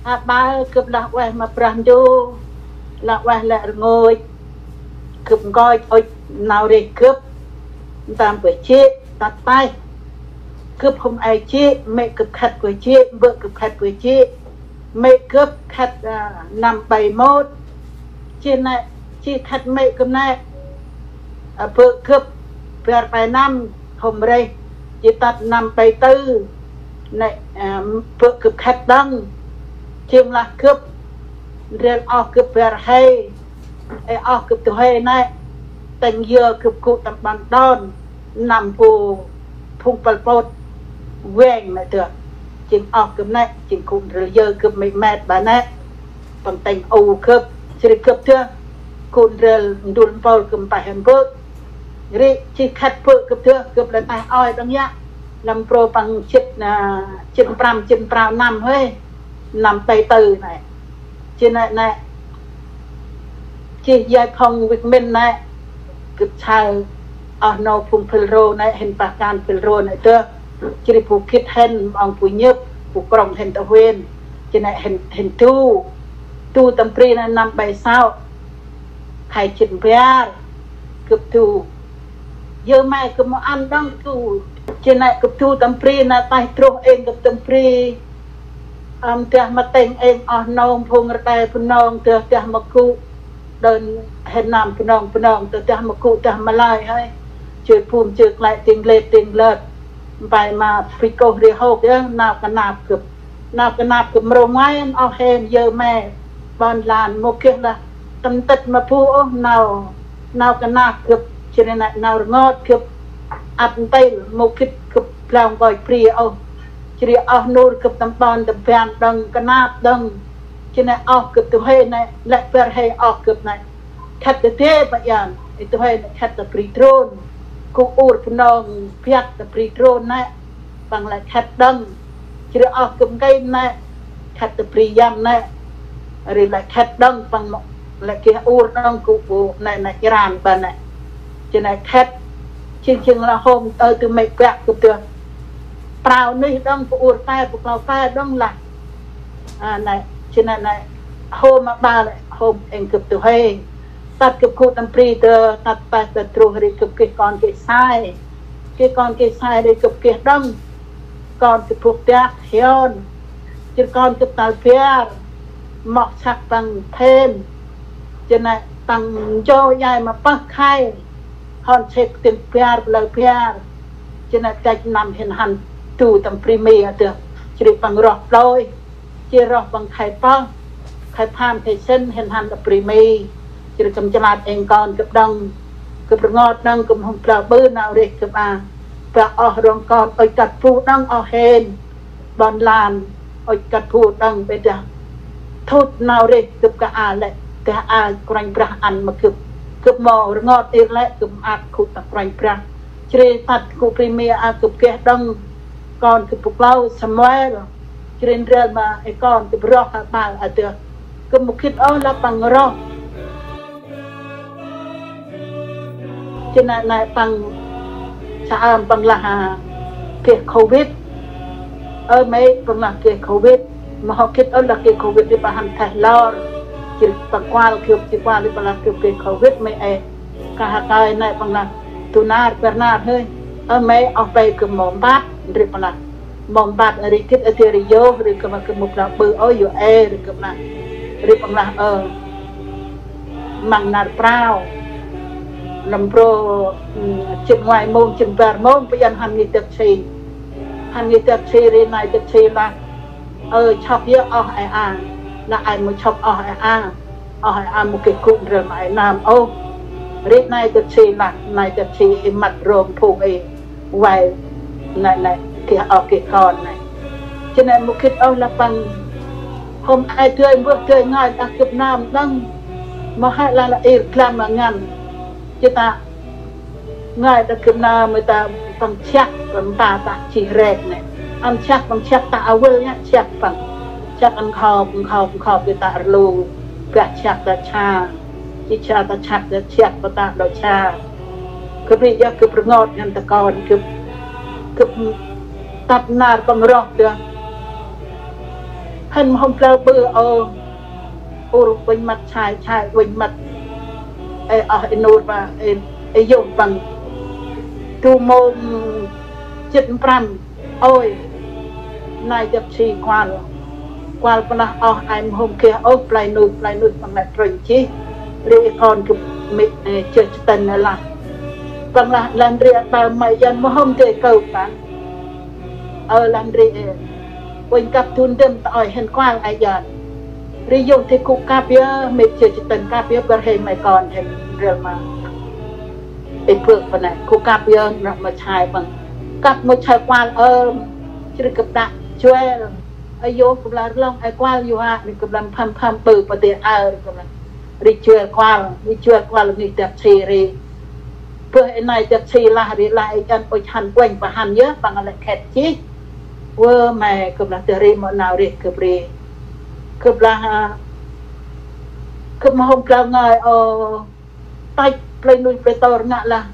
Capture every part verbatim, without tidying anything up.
Aƀaơ gâp lah ueh ma Brah Ndu, lah ueh lĕ rngôch, gâp nkoch ŭch nau rêh gâp, ntơm bơh jê̆, tât têh. Gâp hôm e jê̆, mê̆ gâp khât bơh jê̆, mbơ̆ gâp khât bơh jê̆, mê̆ gâp khât, a, năm bảy mốt. Jêh nĕ, jêh khât mê̆ gâp nĕ, a, bơ̆ gâp bar pe năm, hôm rêh, jêh tât năm bảy tư. Nĕ, a, bơ̆ gâp khât đŏng. Jêng lah gâp, ndrel oh gâp bar he, ê oh gâp du huê nĕ, tĭng yơ gâp gŭ tâm ƀon Đon, năm bu phung Pol Pot veng nĕ dơh. Jêng oh gâp nĕ, jêng gŭ ndrel yơ gâp mê̆ met ƀa nĕ. Păng tĭng u gâp, jêh ri gâp dơh, gŭ ndrel ndŭl mpôl gâp mpeh mbơ̆. Ri jêh khât bơ̆ gâp dơh, gâp lĕ têh ôi đŏng yă. Lăm prô păng jê̆t, a, jê̆t prăm, jê̆t prao năm hơi. Năm bảy tư nĕ. Jêh nĕ nĕ. Jêh yai phong Việt Minh nĕ. Gâp say oh nô phung FULRO nĕ, hên pah kan FULRO nĕ dơh. Jêh ri bu gĭt hên, mong bu nhŭp, bu krŏng hên ta huyện. Jêh nĕ hên, hên du. Du tâm bri nĕ năm bảy sáu. Khay jê̆t bar. Gâp du. Yơ mê̆ gâp mâu ăn đŏng du. Jêh nĕ gâp du tâm bri nĕ têh truh êng gâp tâm bri. Ăm dah ma tĭng êng oh nô phung rđê Bunong, dah, dah ma gŭ. Đơn hên năm Bunong, Bunong, dah, dah ma gŭ, dah ma lơi hơi. Jêh bum jêh klĕ tĭng lêt, tĭng lơt. Mpai ma bri kôh ri hôk yơh, nau knap gâp. Nau knap gâp mrô ngoai oh hên yơ mê̆ ƀon lan mâu geh lah tâm tât ma bu ôh nau, nau knap gâp, jêh ri nĕ nau rngot gâp ăp ntil mâu gĭt gâp blau nkoch bri ôh. Jêh ri oh nur gâp tâm ƀon tâm ban đŏng knap đŏng. Jêh nĕ oh gâp du huê nĕ, lĕ bar he oh gâp nĕ. Khât ta dê pa yan, i du huê nĕ khât ta bri Drôn. Gŭ ur Bunong biăk ta bri Drôn nĕ. Păng lĕ khât đŏng. Jêh ri oh gâp nkai nĕ, khât ta bri Yăm nĕ. Ri lĕ khât đŏng păng mâu lĕ geh ur đŏng gŭ bu nĕ nĕ Iran ƀa nĕ. Jêh nĕ khât jêng jêng lah hôm ơ du mê̆ biăk gâp dơh. Prao nuyh đŏng bu ur pe, bu klâu pe đŏng lah. A, nĕ, jêh nĕ nĕ hôm ma ƀa lĕ hôm êng gâp du huê. Tât gâp gŭ tâm bri dơh, tât têh ta truh ri gâp geh kon geh sai. Geh kon geh sai ri gâp geh đŏng. Kon gâp bôk dak hiôn. Jêh ri kon gâp tal bar. Moh săk păng thêm. Jêh nĕ păng njô yai ma pơh khay. Hŏn sêk tĭng bar, blao bar. Jêh nĕ dăch năm hên hăn du tâm bri Mi a dơh. Jêh ri păng roh plôi. Jêh roh păng khay pơh, khay pham, khay sĭn, hên hăn ta bri Mi. Jêh ri gâp mjlat êng kon gâp đŏng, gâp rngot đŏng, gâp mâu hôm blao ƀư nau rêh gâp a. Ba oh rŏng kon ŭch kât bu đŏng oh hên. Ƀon lan ŭch kât bu đŏng bê dah. Thut nau rêh gâp ka a lĕ, dah a Kôranh Brah ăn ma gâp. Gâp mâu rngot ir lĕ, gâp mât gŭ ta Kôranh Brah. Jêh ri tât gŭ bri Mi a gâp geh đŏng kon gâp bu klâu Samuel. Jêh ri ndrel ma ê kon gâp roh a ƀaơ a dơh. Gâp mâu gĭt ôh lah păng roh. Jêh nĕ nĕ păng sa ơm păng lah, a, geh Covid. Ơ mê̆ păng lah geh Covid. Mâu hŏ gĭt ôh lah geh Covid ri păng hăn theh lor. Jêh ri păng kuăl gâp, jêh kuăl ri păng lah gâp geh Covid mê̆ ê. Kah a kơi nĕ păng lah du nar bar nar hơi. Ơ mê̆ oh pe gâp mâu mbat, ri păng lah. Mâu mbat ri gĭt a dê ri yôh, ri gâp ma gâp mâu blao ƀư ôh yô̆ ê, ri gâp lah. Ri păng lah ơ. Măng nar prao. Lăm prô, ưm, jê̆t ngoai mông, jê̆t bar mông, pa yan hăn ngih taxi. Hăn ngih taxi ri nai taxi lah. Ơ, chŏk yơh oh ê a. Lah ê mâu chŏk oh ê a. Oh ê a mâu geh gŭ ndrel ma ê nơm ôh. Ri nai taxi lah, nai taxi i măt rôm phung i. Vay nĕ nĕ, geh oh geh kon nĕ. Jêh nĕ mâu gĭt ôh lah păng hôm ê dơi mbơh dơi ngơi đah gâp nơm đŏng. Mâu hĕ lah lah ir glam ma ngăn. Jêh ta ngơi đah gâp nơm ta păng siăk, păng ta ta jêh rek nĕ. Ăn siăk păng siăk ta a vâl nĕ siăk păng. Siăk ăn khâu, păng khâu, păng khâu geh ta rlu. Gah siăk ta sa. Jêh sa ta siăk ta siăk păng ta đŏ sa. Gâp ri yơh gâp rngot ngăn ta kon gâp. Gâp tât nar păng roh dơh. Hên mâu hôm blao ƀư ôh. Ur uănh măt sai sai uănh măt. Ê oh ê nur ba ê, ê yôh păng. Du mông jêt prăm. Ôi. Nai dăp si kuăl. Kuăl păng lah oh ai mâu hôm geh ôh play nuih play nuih păng lah trônh jêh. Ri ê kon gâp mĭn ê jêh jêh tăn lah. Păng lah lah ndri ƀă may yăn mâu hôm dơi kơp păng. Ơ lah ndri ê. Uănh kăp du ndăm ta ơi hên kuăl ai yăn. Ri yôh dơi gŭ kăp yơh, mĭt jêh jêh tăn kăp yơh, bar hên may kon hên ndrel ma. Ê bơ̆ păng nê, gŭ kăp yơh, nrah ma sai păng. Kăp ma sai kuăl ơ, jêh ri gâp đă juăl. Ơ yôh gâp lah rlong, ê kuăl yôh hă, ri gâp lah pham pham ƀư pa dê ơ, ri gâp lah. Ri juăl kuăl, ri juăl kuăl ngih dăp si ri. Bơh ê nai dăp si lah ri lah ê yăn ŭch hăn uănh pa hăn yơh, păng lĕ khĕt jêh. Wơ may gâp lah dơi ri mâu nau ri gâp ri. Gâp lah, a, gâp mâu hôm blao ngơi ôh. Tăch play nuih play tor ngă lah.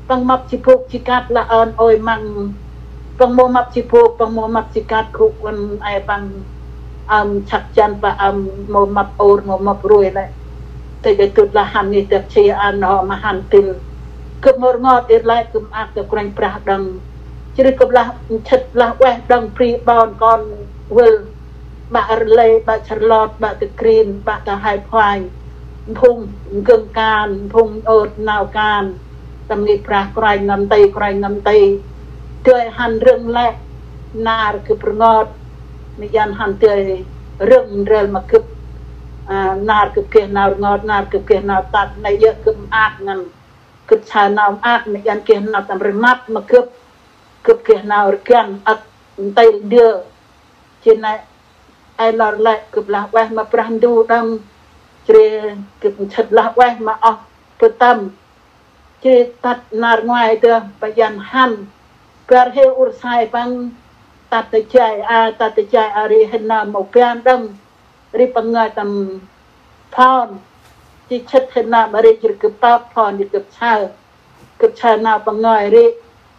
Păng mâp ji bôk ji kăt lah ơn ôi măng. Păng mâu mâp ji bôk, păng mâu mâp ji kăt gŭ ăn ai păng. Ăm chăk jăn pa ăm mâu mâp ur, mâu mâp rui lĕ. Tê jêh dŭt lah hăn ngih dăp si ăn hŏ ma hăn tĭl. Gâp mâu rngot ir lĕ gâp maak ta Kôranh Brah đŏng. Jêh ri gâp lah nchĭt lah ueh đŏng bri ƀon kon wêl. Ƀă Rlê, ƀă Charlot, ƀă ta Krin, ƀă ta Hai Phuanh. Mphung ngâng kan, mphung ôt nau kan. Tâm ngih Brah Kôranh nơm nti, Kôranh nơm nti. Dơi hăn râng lĕ, nar gâp rngot. Nê yăn hăn dơi râng ndrel ma gâp. A, nar gâp geh nau rngot, nar gâp geh nau tât, nê yơh gâp maak ngăn. Gâp saơ nau maak, nê yăn geh nau tâm rmăt ma gâp. Gâp geh nau rgăn, ăk ntil ndơ. Jêh nê, ê lor lĕ gâp lah ueh ma Brah Ndu đŏng. Jêh ri gâp nchĭt lah ueh ma oh bơh tâm. Jêh ri tât nar ngoai dơh, pa yăn hăn. Bar hê ur sai păng, tât ta jay a, tât ta jay a ri hên nơm mâu biăn đŏng. Ri păng ngơi tâm phone. Jêh chĭt hên nơm ri jêh ri gâp tâp phone, jêh gâp saơ. Gâp saơ nau păng ngơi ri.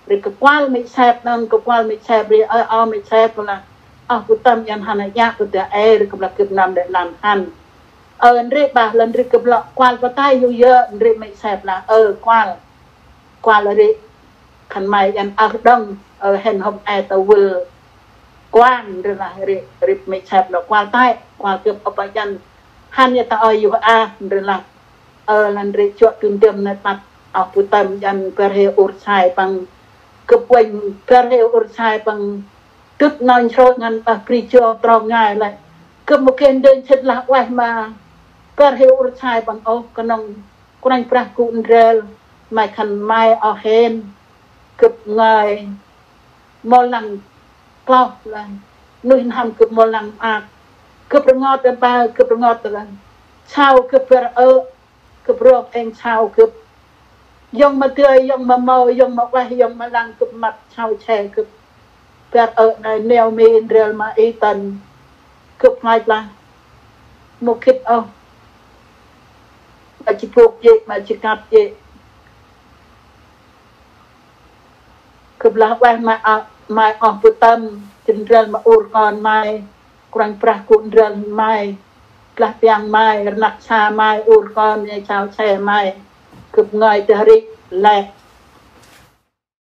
Ri gâp kuăl mê̆ sep nâng, gâp kuăl mê̆ sep ri, ơ, oh mê̆ sep lah. Oh bơh tâm yăn hăn a yak bơh dê ê, ri gâp lah gâp nơm lĕ lăn hăn. Ơ, ndri bah lah ndri gâp lŏ kuăl pa tay yôh yơh, ndri mê̆ sep lah, ơ, kuăl. Kuăl ri, khân may yăn ơh đŏng, ơ, hên hôm ê ta wêl kuan, ndri lah ri, ri mê̆ sep lŏ kuăl tay, kuăl gâp ôp a yăn, hăn yơh ta ơi yôh ah, ndri lah. Ơ, lah ndri juă du ndăm nê tât, oh bơh tâm yăn bar hê ur sai păng, gâp uănh bar hê ur sai păng, dŭt nau nsrôih ngăn ƀah bri jŏ trong ngai lĕ. Gâp mâu geh ndơ nchĭt lah ueh ma bar hê ur sai păng ôh, knŏng Kôranh Brah gŭ ndrel, may khân may oh hên, gâp ngơi, mâu lăng kloh lah, nuih n'hâm gâp mâu lăng maak, gâp rngot đah ƀă, gâp rngot lah, sau gâp bar ơ, gâp rok êng sau gâp. Yŏng ma dơi, yŏng ma mâu, yŏng ma ueh, yŏng ma lăng gâp mât sau che gâp. Bar ơ nê neo mi ndrel ma i tăn. Gâp mât lah. Mâu khĭt ôh. Ma ji bôk jê̆, ma ji kăt jê̆. Gâp lah ueh ma, a, may oh bơh tâm, jêh ndrel ma ur kon may. Kôranh Brah gŭ ndrel may, blah piăng may, rnăk sa may, ur kon, yê sau che may. Gâp ngơi deh ri lĕ,